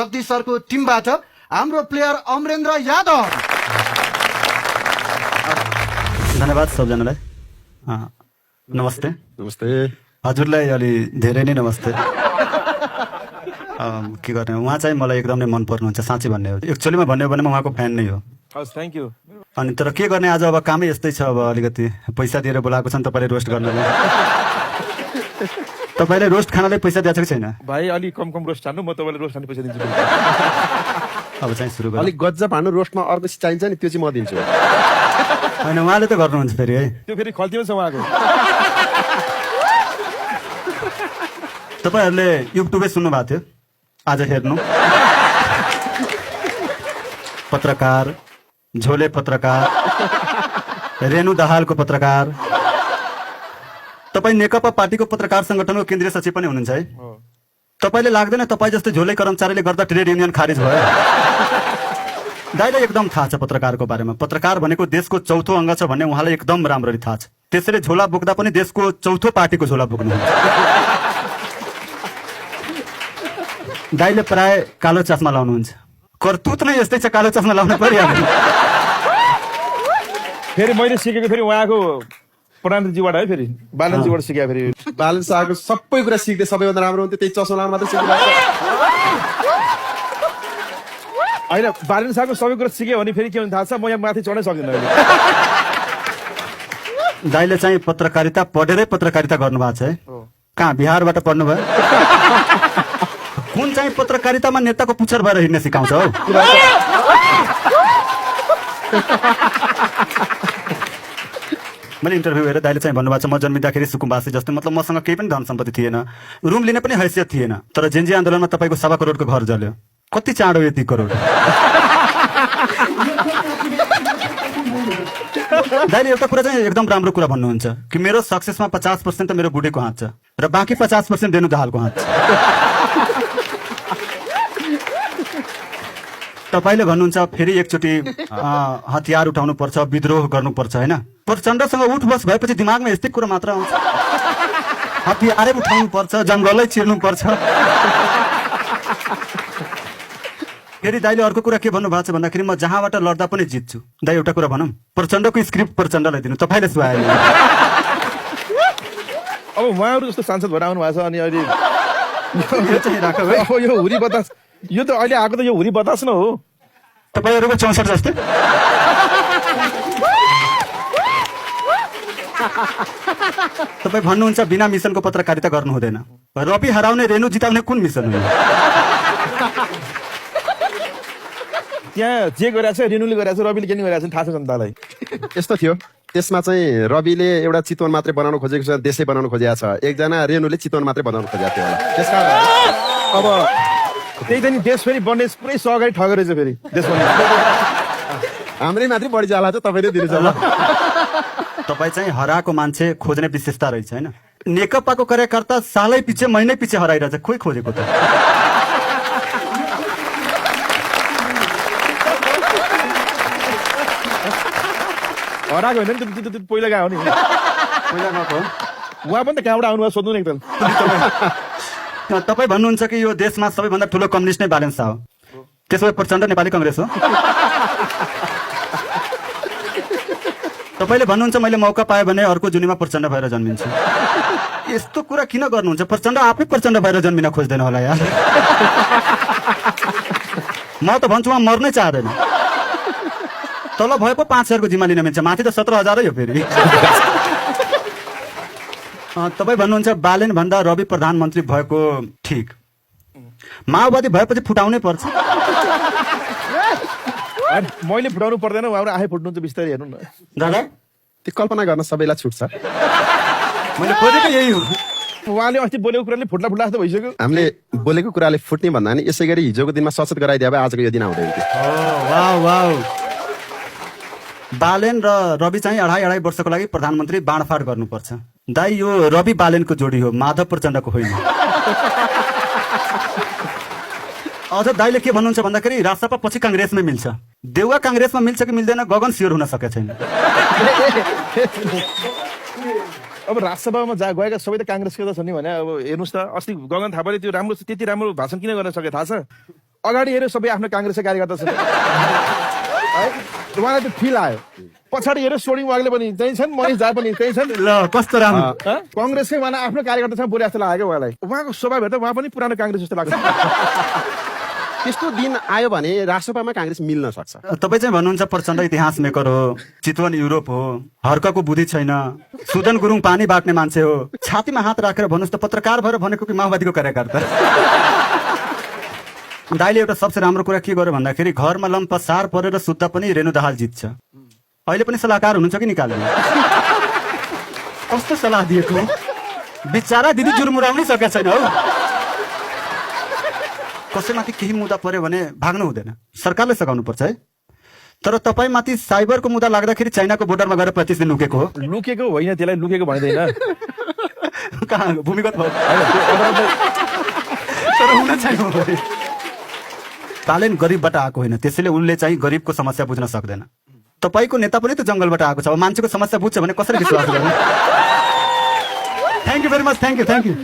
जगदीश सरको टिमबाट हाम्रो प्लेयर अमरेन्द्र यादव। धन्यवाद सबजनालाई। नमस्ते। नमस्ते हजुरलाई अलि धेरै नै नमस्ते। के गर्ने, उहाँ चाहिँ मलाई एकदम नै मन पर्नुहुन्छ, साँच्चै भन्ने हो। एक्चुअलीमा भन्ने हो भने म उहाँको फ्यान नै हो। Thank you. अनि तर के गर्ने, आज अब कामै यस्तै छ। अब अलिकति पैसा दिएर बोलाएको छ नि तपाईँले रोस्ट गर्नलाई। तपाईँले रोस्ट खानलाई पैसा दिएको छ कि छैन? भाइ अलि कम रोस्ट हान्नु, म तपाईँलाई रोस्ट हान्ने पैसा दिन्छु। अब चाहिँ सुरु गरौँ। अलिक गजब हान्नु, रोस्टमा अर्को चाहिन्छ नि, त्यो चाहिँ म दिन्छु। होइन, उहाँले त गर्नुहुन्छ फेरि है। त्यो फेरि खल्तीमा छ उहाँको। तपाईँहरूले युट्युबै सुन्नु भएको थियो, आज हेर्नु। पत्रकार, झोले पत्रकार, रेणु दाहालको पत्रकार। तपाईँ नेकपा पार्टीको पत्रकार संगठनको केन्द्रीय सचिव पनि हुनुहुन्छ है। तपाईँले लाग्दैन तपाईँ जस्तै झोले कर्मचारीले गर्दा ट्रेड युनियन खारिज भयो? दाइलाई एकदम थाहा छ पत्रकारको बारेमा। पत्रकार भनेको देशको चौथो अङ्ग छ भन्ने उहाँलाई एकदम राम्ररी थाहा छ। त्यसैले झोला बोक्दा पनि देशको चौथो पार्टीको झोला बोक्नुहुन्छ। दाइले प्राय कालो चस्मा लाउनुहुन्छ। करतुत नै यस्तै छ, कालो चस्मा लाउनु परिहाल्यो। फेरि मैले सिकेको फेरि उहाँको प्रधानमन्त्रीजीबाट है, फेरि बालनजीबाट सिकेँ। फेरि बालन शाहको सबै कुरा सिक्दै सबैभन्दा राम्रो हुन्थ्यो, त्यही चस्मा लाउनु मात्रै सिकिरहेको। होइन, बालन शाहको सबै कुरा सिक्यो भने फेरि के हुन्छ थाहा छ, म यहाँ माथि चढ्नै सक्दिनँ अहिले। दाइले चाहिँ पत्रकारिता पढेरै पत्रकारिता गर्नुभएको छ है। कहाँ, बिहारबाट पढ्नुभयो? कुन चाहिँ पत्रकारितामा नेताको पुच्छर भएर हिँड्न सिकाउँछ हौ? मैले इन्टरभ्यू हेरेर दाइले चाहिँ भन्नुभएको छ, म जन्मिँदाखेरि सुकुम्बासी जस्तै, मतलब मसँग केही पनि धन सम्पत्ति थिएन, रुम लिने पनि हैसियत थिएन। तर जेन्जी आन्दोलनमा तपाईँको 1.25 करोडको घर जल्यो। कति चाँडो यति करोड? दाइले एउटा कुरा चाहिँ एकदम राम्रो कुरा भन्नुहुन्छ कि मेरो सक्सेसमा 50% त मेरो बुढीको हात छ र बाँकी 50% रेणु दाहालको हात छ। तपाईँले भन्नुहुन्छ फेरि एकचोटि हतियार उठाउनु पर्छ, विद्रोह गर्नुपर्छ, होइन? प्रचण्डसँग उठ बस भएपछि दिमागमा यस्तै कुरा मात्र आउँछ। हतियारै उठाउनु पर्छ, जङ्गलै चिर्नु पर्छ। फेरि दाइले अर्को कुरा के भन्नुभएको छ भन्दाखेरि, म जहाँबाट लड्दा पनि जित्छु। दाइ एउटा कुरा भनौँ, प्रचण्डको स्क्रिप्ट प्रचण्डलाई दिनु, तपाईँले सुहायो। अब उहाँहरू जस्तो सांसद भएर आउनु भएको छ, अनि अहिले यो चाहिँ राख है। अब यो हुरी बतास, यो त अहिले आएको त यो हुरी बतास न हो। तपाईँहरूको 64 जस्तै। तपाईँ भन्नुहुन्छ बिना मिसनको पत्रकारिता गर्नु हुँदैन। रवि हराउने रेणु जिताउने कुन मिसन हो? त्यहाँ जे गरिरहेको छ, रेणुले गरिरहेको छ, रविले के नि गरिरहेको छ थाहा छ जनतालाई। यस्तो थियो, त्यसमा चाहिँ रविले एउटा चितवन मात्रै बनाउन खोजेको छ, देशै बनाउन खोजेको छ। एकजना रेणुले चितवन मात्रै बनाउन खोजेको थियो होला। त्यसकारण अब त्यही त नि, देश फेरि बन्ने पुरै सहकारी ठगेर रहेछ फेरि देश बन्ने। हाम्रै मात्रै बढी जाला छ, तपाईँले दिनु होला। तपाईँ चाहिँ हराएको मान्छे खोज्ने विशेषता रहेछ, होइन? नेकपाको कार्यकर्ता सालै पछि महिनै पछि हराइरहेछ, खोइ खोजेको त? हराएको होइन नि, त्यो पहिला गएको नि। पहिला गएको हो। उहाँ पनि त कहाँबाट आउनुभयो सोध्नु न एकताल। तपाईँ भन्नुहुन्छ कि यो देशमा सबैभन्दा ठुलो कम्युनिस्ट नै बालेन शाह हो, त्यसो भए प्रचण्ड नेपाली कङ्ग्रेस हो? तपाईँले भन्नुहुन्छ मैले मौका पाएँ भने अर्को जुनीमा प्रचण्ड भएर जन्मिन्छु। यस्तो कुरा किन गर्नुहुन्छ? प्रचण्ड आफै प्रचण्ड भएर जन्मिन खोज्दैन होला यार। म त भन्छु उहाँ मर्नै चाहँदैन। तल भए पो 5,000को जिम्मा लिन मिल्छ, माथि त 17,000 हो फेरि। तपाईँ भन्नुहुन्छ बालेन भन्दा रवि प्रधानमन्त्री भएको ठिक, माओवादी भएपछि फुटाउनै पर्छ। मैले फुटाउनु पर्दैन, उहाँहरू आफै फुट्नुहुन्छ बिस्तारै, हेर्नु न। दादा त्यो कल्पना गर्न सबैलाई छुट छ। मैले खोजेको यही हो। उहाँले अस्ति बोलेको कुराले फुट्ला फुट्ला जस्तो भइसक्यो। हामीले बोलेको कुराले फुट्ने भन्दा नि यसै गरी हिजोको दिनमा सचेत गराइदिए भए आजको यो दिन आउँदैन थियो। Wow wow. बालेन र रवि चाहिँ 2.5 वर्षको लागि प्रधानमन्त्री बाँडफाँड गर्नुपर्छ। दाइ यो रवि बालेनको जोडी हो, माधव प्रचण्डको होइन। अझ दाइले के भन्नुहुन्छ भन्दाखेरि राजसपा पछि काङ्ग्रेसमै मिल्छ। देउवा काङ्ग्रेसमा मिल्छ कि मिल्दैन गगन स्योर हुन सकेको छैन। अब राजसभामा गएका सबै त काङ्ग्रेसकै त छन् नि भने। अब हेर्नुहोस् त, अस्ति गगन थापाले त्यो राम्रो त्यति राम्रो भाषण किन गर्न सके थाहा छ? अगाडि हेऱ्यो सबै आफ्नो काङ्ग्रेसका कार्यकर्ता छन् है उहाँलाई त्यो फिल आयो पछाडि हेऱ्यो सोडिङ वागले पनि त्यही छन् महेश झा पनि त्यही छन् ल कस्तो राम्रो कङ्ग्रेसकै उहाँलाई आफ्नो कार्यकर्तासँग बोले जस्तो लाग्यो उहाँलाई उहाँको स्वभाव हेर्दा उहाँ पनि पुरानो काङ्ग्रेस जस्तो लाग्छ त्यस्तो दिन आयो भने राष्ट्रसभामा काङ्ग्रेस मिल्न सक्छ तपाईँ चाहिँ भन्नुहुन्छ प्रचण्ड इतिहास मेकर हो चितवन युरोप हो हर्कको बुद्धि छैन सुदन गुरुङ पानी बाट्ने मान्छे हो छातीमा हात राखेर भन्नुहोस् त पत्रकार भएर भनेको कि माओवादीको कार्यकर्ता दाइले एउटा सबसे राम्रो कुरा के गर्यो भन्दाखेरि घरमा लम्पसार परेर सुत्दा पनि रेणु दाहाल जित्छ अहिले पनि सल्लाहकार हुनुहुन्छ कि निकाल्नु कस्तो सल्लाह दिएको बिचारा दिदी जुरमुराउनै सकेका छैन हौ कसैमाथि केही मुद्दा पर्यो भने भाग्नु हुँदैन सरकारले सघाउनु पर्छ है तर तपाईँमाथि साइबरको मुद्दा लाग्दाखेरि चाइनाको बोर्डरमा गएर 25 दिन लुकेको हो लुकेको होइन त्यसलाई लुकेको भन्दैन कहाँ भूमिगत भयो तर हुन छैन तालेन गरिबबाट आएको होइन त्यसैले उनले चाहिँ गरिबको समस्या बुझ्न सक्दैन तपाईँको नेता पनि त जङ्गलबाट आएको छ अब मान्छेको समस्या बुझ्छ भने कसरी विश्वास गर्नु thank you very much thank you